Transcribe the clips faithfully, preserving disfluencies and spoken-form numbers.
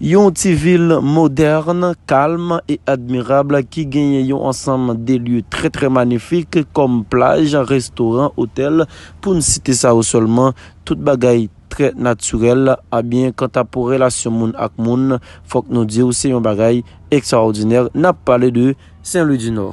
Yon ti vil modèn, kalm e admirab ki genyen yon ansanm de lye trè, trè manifik kòm plaj, restoran, otèl, pou n site sa yo sèlman, tout bagay trè natirèl. Ebyen, kanta pou relasyon moun ak moun, fòk nou di w se yon bagay ekstraòdinè. N ap pale de Sen Lwi di Nò.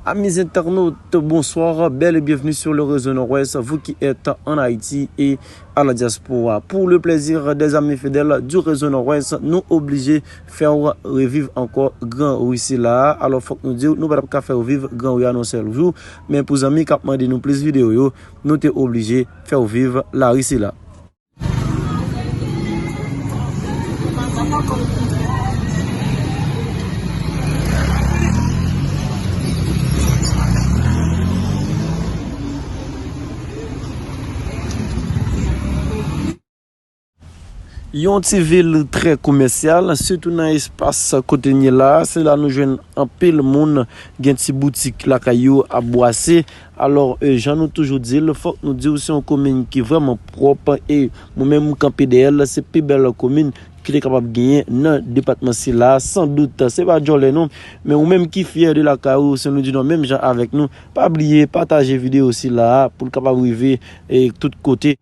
Amis internautes, bonsoir, belle et bienvenue sur le réseau Nord-Ouest, vous qui êtes en Haïti et à la diaspora. Pour le plaisir des amis fidèles du réseau Nord-Ouest, nou oblije fè w reviv ankò Gran Ri sila a. Alò, fòk nou di w, nou pa t ap ka fè w viv Gran Ri a nan yon sèl jou, men pou zanmi k ap mande nou plis videyo yo, nou te oblije fè w viv lari sila. Yon ti vil trè komèsyal, sitou nan espas kote n ye la a. Se la nou jwenn anpil moun gen ti boutik lakay yo ap bwase. Alò, e, jan nou toujou di l, fòk nou di w se yon komin ki vrèman pwòp e mwen menm m kanpe dèyè l, se pi bèl komin ki te kapab genyen nan depatman sila a, san dout. Se pa djòlè non, men ou menm ki fyè de lakay ou, Sen Lwi di Nò, menm jan avèk nou, pa bliye pataje videyo sila a pou l kapab rive e tout kote.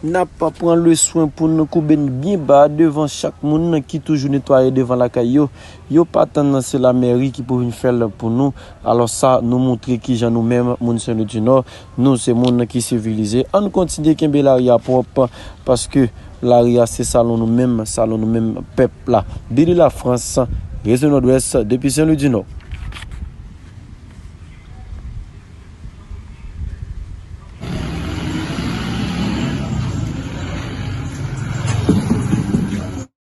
N ap pran le swen pou n koube n byen ba devan chak moun ki toujou netwaye devan lakay yo. Yo pa tann se lamèri ki pou vin fè l pou nou. Alò sa, nou montre kijan nou menm, moun Sen Lwi di Nò, nou se moun ki sivilize. Ann kontinye kenbe lari a pwòp, paske lari a se salon nou menm, salon nou menm pèp la. Billy Lafrance, Rezo Nòdwès, depi Sen Lwi di Nò.